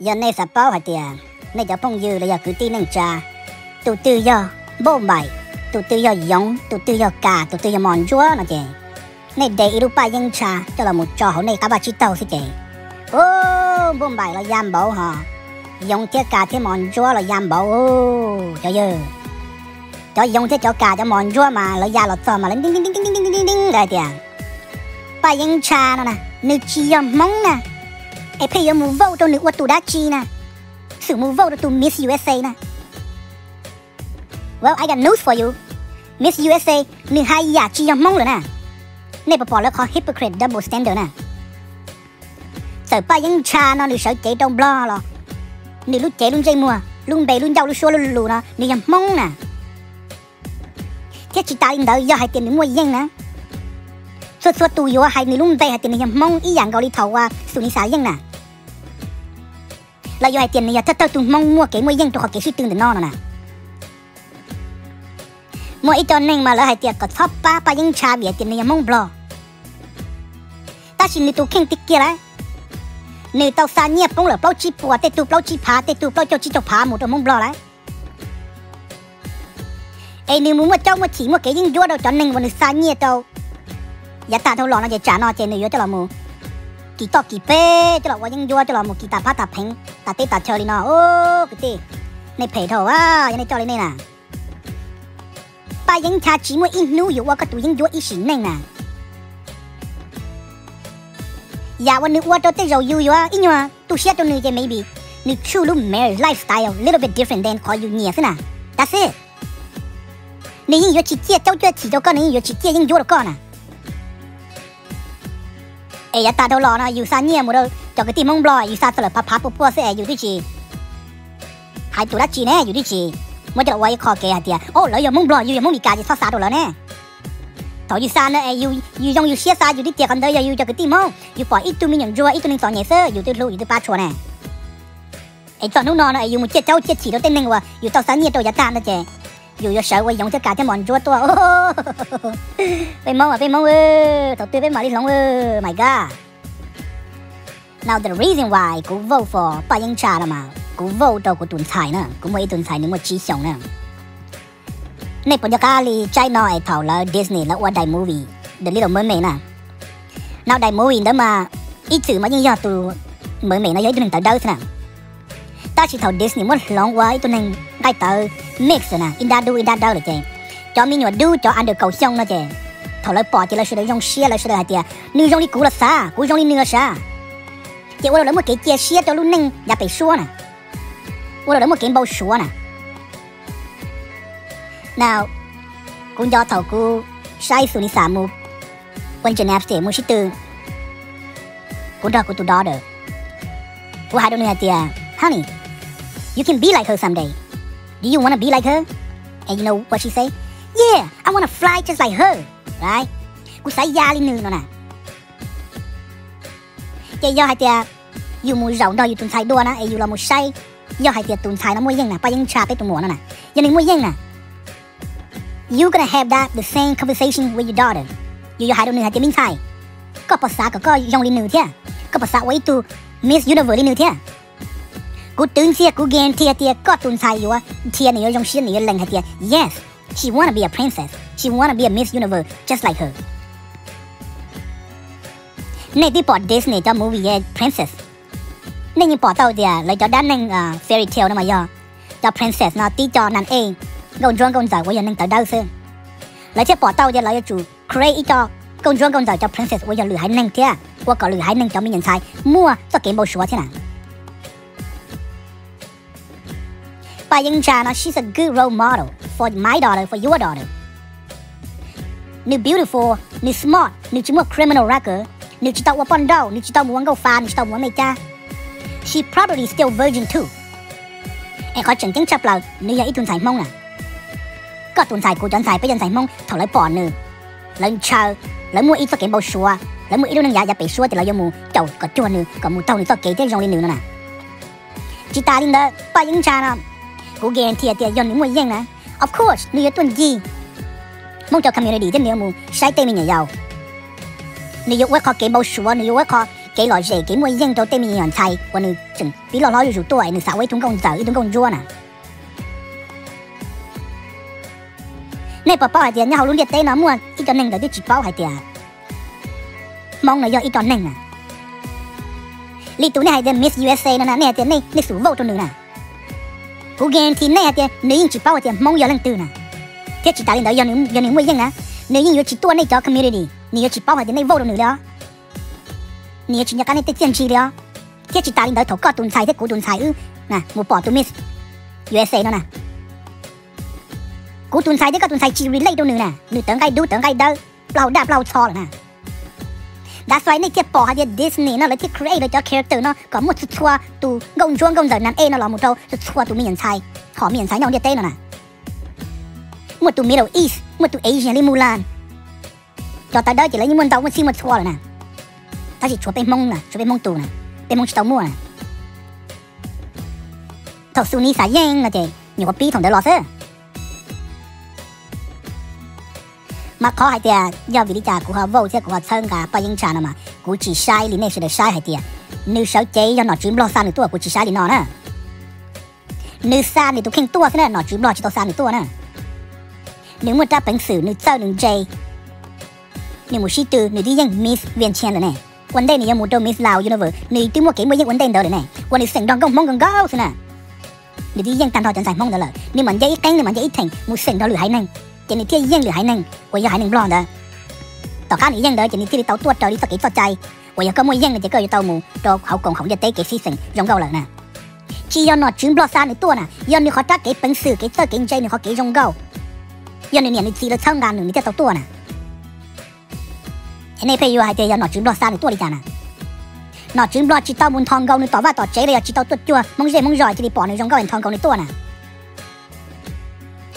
Yog nej xav paub hais tias nej cov phooj ywg los yog kwv tij neej tsa, tus twg yog Npauj Npaim, tus twg yog Yoov, tus twg yog Kas, tus twg yog Mos Ntsuab no ces nej de ib lub Paj Yeeb Ntsha coj los mus tso hauv nej qab vaj tsib taug xwb ces, u, Npauj Npaim los ya npaum hos, Yoov thiab Kas thiab Mos Ntsuab los ya npaum, cov yawg. Cov Yoov thiab cov Kas cov Mos Ntsuab mas lawv ya los txog mas lawv nti nti nti nti nti nti nti ntawd hais tias Paj Yeeb Ntsha no na, nws tsis yog Hmoob na, es pheej yuav mus vote rau nws ua tus dab tsi na, xum mus vote rau tus Miss U S A na. Well, I got news for you. Miss U S A nws haj yam tsis yog Hmoob lawm na. Nej puas pom lawv qhov hypocrite double standard na? Txawm Paj Yeeb Ntsha no nws sawv cev rau Nplog los nws lub cev lub ntsej muag, lub npe lub ncauj lub suab lub lus no nws yog Hmoob na. Thiab tsis tas li ntawd, yog hais tias nws muaj yeej na, txhua txhua tus yuav hais nws lub npe hais tias nws yog Hmoob ib yam nkaus li thaum uas Xus Nis Xas yeej na, los yuav hais tias nws yog thawj thawj tug Hmoob muaj kev muaj yeej rau qhov kev sib tw ntawm no no na. Muaj ib co neeg mas lawv hais tias kom txhob pab Paj Yeeb Ntsha vim hais tias nws yog Hmoob Nplog, tab sis nws tus kheej tiag kiag lawm, nws tau xa nyiaj poob lawm plaub tsib puas, tej tug plaub tsib phav, tej tug plaub caug tsib caug phav mus rau Hmoob Nplog lawm. Es nws mus muaj caub muaj chim muaj kev yeeb ncuab rau cov neeg uas nws xa nyiaj rau yav tag dhau los no ces tsam no ces nws yuav coj los mus kis toj kis peb, coj los ua yeeb ncuab, coj los mus kis tas phab tas pheev tas teb tas chaw li no. Kwv tij, nej phem dhau, yog nej coj li nej na, Paj Yeeb Ntsha tsis muaj ib hnub yuav ua koj tus yeeb ncuab ib sim neej na. Yam uas nws ua rau tej zaum yus yuav ib nyuag tu siab rau nws ces maybe nws choose lub marriage lifestyle little bit different than qhov yus nyiam xwb na. That's it. Nws yeej yuav tsis ciaj caub ciaj chim rau koj, nws yeej yuav tsis ciaj yeeb ncuab rau koj na. Es yav tag dhau los no yus xa nyiaj mus rau cov kwv tij Hmoob Nplog, yus xa txog lawm phav phav pua pua xwb es yus twb tsis hais tus dab tsi ne, yus twb tsis muab coj los ua ib qho kev hais tias, o, lawv yog Hmoob Nplog, yus yog Hmoob Meskas ces txhob xa rau lawv ne. Thaum yus xa no es yus zoo yus siab xa, yus twb tias qhov ntawd yog yus cov kwv tij Hmoob, yus pom ib tug me nyuam ntsuag ib tug neeg txom nyem xwb yus twb hlub yus twb pab tshua ne. Es txog hnub no no es yus mus ciaj caub ciaj chim rau tej neeg uas yus tau xa nyiaj rau yav tag no ces yus yuav sawv ua Yoov thiab Kas thiab Mos Ntsuab tuaj. Peb Hmoob, peb Hmoob, thaum twg peb mam li hloov, my God. Now the reason why kuv vote for Paj Yeeb Ntsha no mas kuv vote rau kuv tus ntxhais na, kuv muaj ib tug ntxhais nws muaj tsib xyoos na. Nej puas nco qab li tsaib no es thaum lawv Disney lawv ua daim movie The Little Mermaid na? No daim movie ntawd mas ib txwm mas yeej yog tus mermaid no yog ib tug neeg tawv dawb xwb na. Tab sis thaum Disney muab hloov ua ib tug neeg nqaij tawv mix na, ib nrab dub ib nrab dawb lawm ces cov me nyuam dub cov under kaum xyoo no ces thaum lawv pom ces lawv sawv daws zoo siab, lawv sawv daws hais tias nws zoo li kuv los xav, kuv zoo li nws los xav. Ces ua rau lawv muaj kev cia siab rau lub neej yav pem suab na, ua rau lawv muaj kev npau suav na. Now, kuv nco thaum kuv saib Xus Nis Xas mus ua gymnastics mus sib tw, kuv nrog kuv tus daughter, kuv hais rau nws hais tias, Honey, you can be like her someday. Do you wanna be like her? And you know what she say? Yeah, I wanna fly just like her. Right? Kuv xav ya li nws no na. Ces yog hais tias yus mus zaum nrog yus tus ntxhais dua na es yus los mus saib, yog hais tias tus ntxhais no muaj yeej na, Paj Yeeb Ntsha peb tus muam no na, yog nws muaj yeej na, you gonna have that the same conversation with your daughter. Yus yuav hais rau nws hais tias, Me ntxhais, koj puas xav kom koj zoo li nws thiab? Koj puas xav ua ib tug Miss Universe li nws thiab? Kuv twv ntxiag, kuv guarantee hais tias koj tus ntxhais yuav dhia, nws yuav zoo siab, nws yuav lees hais tias, Yes, she wanna be a princess, she wanna be a Miss Universe just like her. Nej twb pom Disney cov movie princess, nej yeej pom tau tias lawv cov dab neeg fairy tale no mas yog cov princess no tib co nas ej, nkauj ntsuab nkauj ntxawm uas yog neeg tawv dawb xwb. Lawv thiaj pom tau tias lawv yuav tsum create ib co nkauj ntsuab nkauj ntxawm cov princess uas yog lwm haiv neeg thiab ua kom lwm haiv neeg cov me nyuam ntxhais muaj txoj kev npau suav thiab na. Paj Yeeb Ntsha no, she's a good role model for my daughter, for your daughter. Nws beautiful, nws smart, nws tsis muaj criminal record, nws tsis tau ua poj nrauj, nws tsis tau mus ua nkauj fa, nws tsis tau mus ua mej cab. She probably still virgin too. Es qhov tseem ceeb tshaj plaws nws yog ib tug ntxhais Hmoob na. Koj tus ntxhais, kuv cov ntxhais, peb cov ntxhais Hmoob thaum lawv pom nws, lawv ntshaw, lawv muaj ib txoj kev npau suav, lawv muaj ib lub neej yav yav pem suab ces lawv yuav mus caum kom cuag nws, kom mus taug nws txoj kev thiab zoo li nws no na. Tsis tas li ntawd, Paj Yeeb Ntsha no, kuv guarantee tias yog nws muaj yeej na, of course nws yuav tuaj ncig Hmoob cov community thiab nws yuav mus saib tej me nyuam yaus. Nws yuav ua ib qho kev npau suav, nws yuav ua ib qho kev lom zem kev muaj yeej rau tej me nyuam ntxhais uas nws tseem pib loj hlob zuj zus tuaj es nws xav ua ib tug nkauj ntxawm ib tug nkauj ntsuab na. Nej puas paub hais tias nyob hauv lub ntiaj teb no muaj ib co neeg ntawd twb tsis paub hais tias Hmoob no yog ib co neeg na. Li tus nej hais tias Miss U S A no na, nej hais tias nej xum vote rau nws na, kuv guarantee nej hais tias nws yeej tsis paub hais tias Hmoob yog leej twg na. Thiab tsis tas li ntawd, yog nws muaj yeej na, nws yeej yuav tsis tuaj nej cov community, nws yuav tsis paub hais tias nej vote rau nws li os. Nws yuav tsis nco qab nej tej txiaj ntsig li os. Thiab tsis tas li ntawd, thaum koj tus ntxhais thiab kuv tus ntxhais wb na mus pom tus Miss U S A no na, kuv tus ntxhais thiab koj tus ntxhais tsis relate rau nws na, nws tawv nqaij dub tawv nqaij dawb, plaub hau daj plaub hau txho lawm na. That's why nej thiaj pom hais tias Disney no lawv thiaj create lawv cov character no kom muaj txhua txhua tus nkauj ntsuab nkauj ntxawm nam ej no los mus rau txhua txhua tus me nyuam ntxhais, hom me nyuam ntxhais nyob hauv ntiaj teb no na. Muaj tus Middle East, muaj tus Asian li Mulan. Cov tawv dawb ces lawv yeej muaj ntau muaj txhij muaj txhua lawm na. Tab sis tshuav peb Hmoob na, tshuav peb Hmoob tus na, peb Hmoob tsis tau muaj na. Thaum xu ni xav yeej no ces nyuam qhuav pib thaum ntawd los xwb. Mas qhov hais tias yog vim li cas kuv ho vote thiab kuv ho txhawb nqa Paj Yeeb Ntsha no mas kuv tsis saib li nej sawv daws saib hais tias nws sawv cev yog nom tswv Nplog xa nws tuaj, kuv tsis saib li no na. Nws xa nws tus kheej tuaj xwb na, nom tswv Nplog tsis tau xa nws tuaj na. Nws muaj rab peev xwm, nws txawj nws ntse, nws mus sib tw, nws twb yeej Miss Vias Ntshia lawm ne. Ua ntej nws yuav mus rau Miss Laos Universe, nws twb muaj kev muaj yeej ua ntej ntawd lawm ne, uas nws xeem nrog nkauj Hmoob nkauj nkauj xwb na. Nws twb yeej tag nrho cov ntxhais Hmoob ntawd lawm, nws mam nce ib qeeb, nws mam nce ib theem mus xeem nrog lwm haiv neeg, ces nws thiaj yeej lwm haiv neeg uas yog haiv neeg Nplog ntawd. Tom qab nws yeej ntawd ces nws thiaj li tau tuaj raws li txoj kev txoj cai uas yog koj muaj yeej no ces koj yuav tau mus rau hauv koom haum ntiaj teb kev sib xeem zoo nkauj lawm na. Tsis yog nom tswv Nplog xa nws tuaj na, yog nws qhov rab kev peev xwm, kev txawj kev ntse, nws qhov kev zoo nkauj, yog nws niam nws txiv lawv txhawb nqa nws, nws thiaj tau tuaj na. Es nej pheej yuav hais tias yog nom tswv Nplog xa nws tuaj li cas na? Nom tswv Nplog tsis tau mus nthos nkaus nws tom vaj tom tsev los yog tsis tau tuaj cuag Hmoob zej Hmoob zos cia li pom nws zoo nkauj es nthos nkaus nws tuaj na.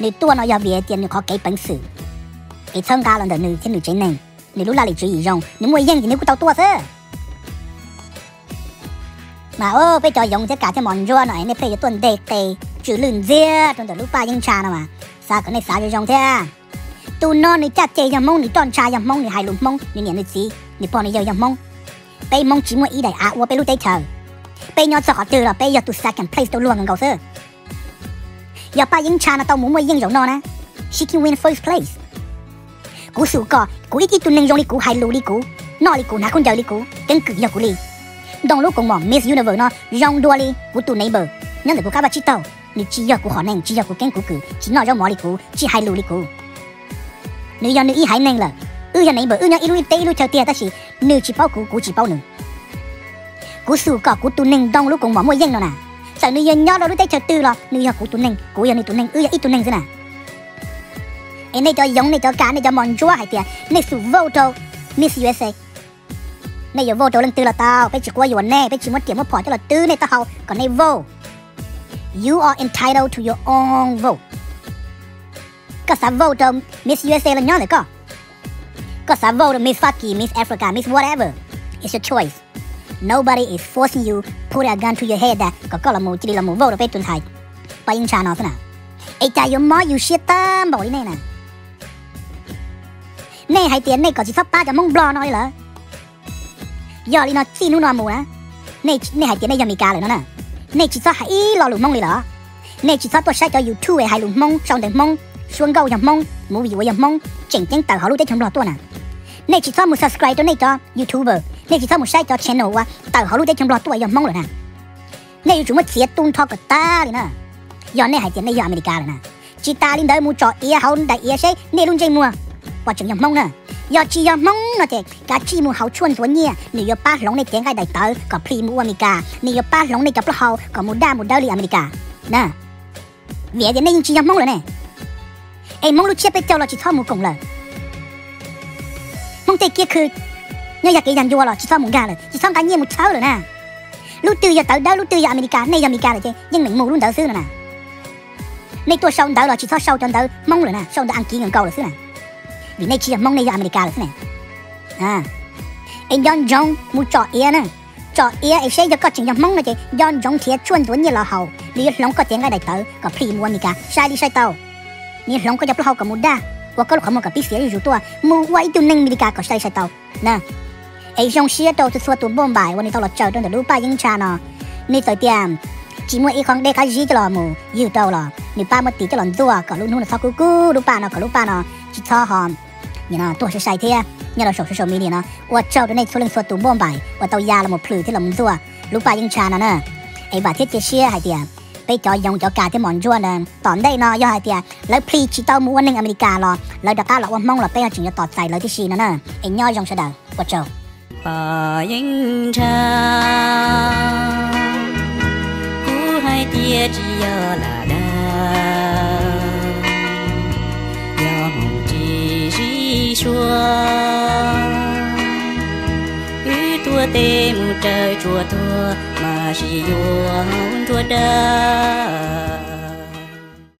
Nws tuaj no yog vim hais tias nws qhov kev peev xwm, kev txhawb nqa los ntawm nws thiab nws tsev neeg, nws lub laj lim tswv yim zoo, nws muaj yeej ces nws kuj tau tuaj xwb. Mas peb cov yoov thiab kav thiab mos ntsuab no es nej pheej yuav tuaj nteg qe tsw lwj ntxiag rau ntawm lub Paj Yeeb Ntsha no mas xav kom nej xav zoo zoo thiab. Tus no nws caj ces yog Hmoob, nws roj ntsha yog Hmoob, nws hais lus Hmoob, nws niam nws txiv nws pog nws yawg yog Hmoob. Peb Hmoob tsis muaj ib daim av ua peb lub teb chaws. Peb nyob txog qhov twg los peb yog tus second place rau luag nkaus xwb. Yog Paj Yeeb Ntsha no tau mus muaj yeej zaum no na, she can win first place. Kuv xum kom kuv ib tib tug neeg zoo li kuv, hais lus li kuv, noj li kuv, hnav khaub ncaws li kuv, keeb kwm yog kuv li. Ntoo lub koom mom Miss Universe no zoo dua li kuv tus neighbor nyob ntawm kuv qab vaj tsib taug, nws tsis yog kuv hom neeg, tsis yog kuv keeb kuv kwm, tsis noj zaub mov li kuv, tsis hais lus li kuv. Nws yog nws ib haiv neeg lawm, wb yog neighbor, wb nyob ib lub teb ib lub chaw tiag tab sis nws tsis paub kuv, kuv tsis paub nws. Kuv xum kom kuv tus neeg ntoo lub koom mom muaj yeej no na, txawm nws yog nyob rau lub teb chaws twg los nws yog kuv tus neeg, kuv yog nws tus neeg, wb yog ib tug neeg xwb na. Es nej cov yoov, nej cov kav, nej cov mos ntsuab hais tias nej xum vote rau Miss U S A. Nej yuav vote rau leej twg los tau, peb tsis quab yuam nej, peb tsis muab riam muab phom coj los twb nej taub hau kom nej vote. You are entitled to your own vote. Koj xav vote rau Miss U S A los nyob ntawm koj. Koj xav vote rau Miss Fucky, Miss Africa, Miss whatever, it's your choice. Nobody is forcing you, put a gun to your head that kom koj los mus cia li los mus vote rau peb tus ntxhais Paj Yeeb Ntsha no xwb na. Es cas yuav mob yus siab tag npaum li nej na? Nej hais tias nej kom tsis txhob pab cov Hmoob Nplog no li lawm. Yog li no txij hnub no mus na, nej hais tias nej yog Amelikas lawm no na, nej tsis txhob hais ib lo lus Hmoob li lawm. Nej tsis txhob tuaj saib cov YouTube hais lus Hmoob, sau ntawv Hmoob, suab nkauj yog Hmoob, movie uas yog Hmoob, tseem ceeb tawm hauv lub teb chaws Nplog tuaj na. Nej tsis txhob mus subscribe rau nej cov YouTuber, nej tsis txhob mus saib cov channel uas tawm hauv lub teb chaws Nplog tuaj yog Hmoob lawm na. Nej yuav tsum muab txiav tu nrho kom tag li na, yog nej hais tias nej yog Amelikas lawm na. Tsis tas li ntawd, mus tsom iav hauv daim iav seb nej lub ntsej muag puas tseem yog Hmoob na. Yog tsis yog Hmoob no ces kav tsij mus hauv tshuaj ntxuav nyiaj, nws yuav pab hloov nej cev nqaij daim tawv kom plhis mus ua Amelikas, nws yuav pab hloov nej cov plaub hau kom mus daj mus dawb li Amelikas na. Vim tias nej yeej tsis yog Hmoob lawm ne. Es Hmoob lub tsiab peb caug los tsis txhob mus koom lawm. Hmoob tej kiab khw nyob yag kev yag ncua los tsis txhob mus nkag lawm, tsis txhob nqa nyiaj mus txhawb lawm na. Lub twg yog tawv dawb, lub twg yog Amelikas, nej yog Amelikas lawm ces yeej meem mus lub ntawd xwb no na. Nej tuaj sau ntawv los tsis txhob sau cov ntawv Hmoob lawm na, sau ntawv Askiv nkaus lawm xwb na. Vim nej tsis yog Hmoob, nej yog Amelikas lawm xwb na. Es nco ntsoov mus tsom iav na. Tsom iav es seb yog koj tseem yog Hmoob no ces nco ntsoov nrhiav tshuaj ntxuav nyiaj los haus, nws yuav hloov koj cev nqaij daim tawv kom plhis mus ua Amelikas sai li sai tau. Nws yuav hloov koj cov plaub hau kom mus daj, ua koj lub qhov muag kom pib xiav zuj zus tuaj mus ua ib tug neeg Amelikas kom sai li sai tau na. Es zoo siab rau txhua txhua tus npauj npaim uas nws tau los tsaws rau ntawm lub paj yeeb ntsha no. Nws txawm tias tsis muaj ib qho dej qab zib coj los mus ywg rau los nws pab muab tiv coj los ntxuaj kom lub hnub no txhob kub kub lub paj no, kom lub paj no tsis txhob ho tuag sai sai thiab nyob rau saum social media no. Ua tsaug rau nej txhua leej txhua tus npauj npaim uas tau ya los mus plhws thiab los mus ntxuaj lub paj yeeb ntsha no na. Es vam thiab cia siab hais tias peb cov yoov cov kas thiab mos ntsuab ntawd tom ntej no yog hais tias lawv plhis tsis tau mus ua neeg Amelikas los lawv rov qab los ua Hmoob los peb ho tseem yuav tos txais lawv tib si no na. Es nyob zoo sawv daws, ua tsaug. Paj yeeb ntsha, kuv hais tias tsis yog lam dag, yog hmoov tsis sib suab, wb tuaj tes mus raws tsuas tuag mas sib yuav nruab dawb.